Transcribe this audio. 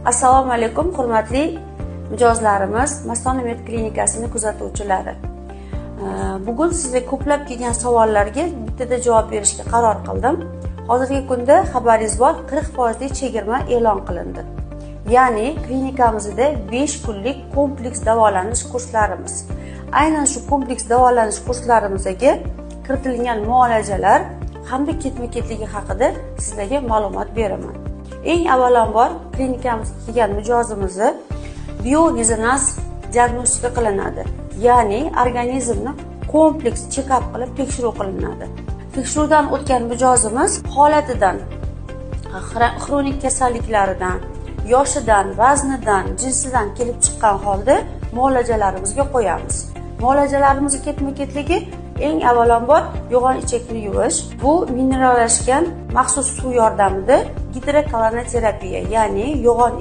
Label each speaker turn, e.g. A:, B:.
A: Assalomu alaykum, hurmatli mijozlarimiz, Mastona Med klinikasini kuzatuvchilari. Bugun sizga ko'plab kelgan savollarga bittada javob berishga qaror qildim. Hozirgi kunda, xabaringiz bor, 40 foizli chegirma e'lon qilindi. Ya'ni klinikamizda 5 kunlik kompleks davolanish kurslarimiz. Aynan shu kompleks davolanish kurslarimizga kiritilgan muolajalar hamda ketma-ketligi haqida sizlarga ma'lumot beraman. Eng avvalambor, klinikamizga kelgan mijozimizni biorezonans diagnostika qilinadi. Ya'ni organizmni kompleks check-up qilib tekshiruv qilinadi. Tekshiruvdan o'tgan mijozimiz holatidan, xronik kasalliklaridan, yoshidan, vaznidan, jinsidan kelib chiqqan holda muolajalarimizga qo'yamiz. Muolajalarimizni ketma-ketligi: eng avvalambor yo'g'on ichakni yuvish, bu minerallashgan maxsus suv yordamida gidrokolonoterapiya, ya'ni yo'g'on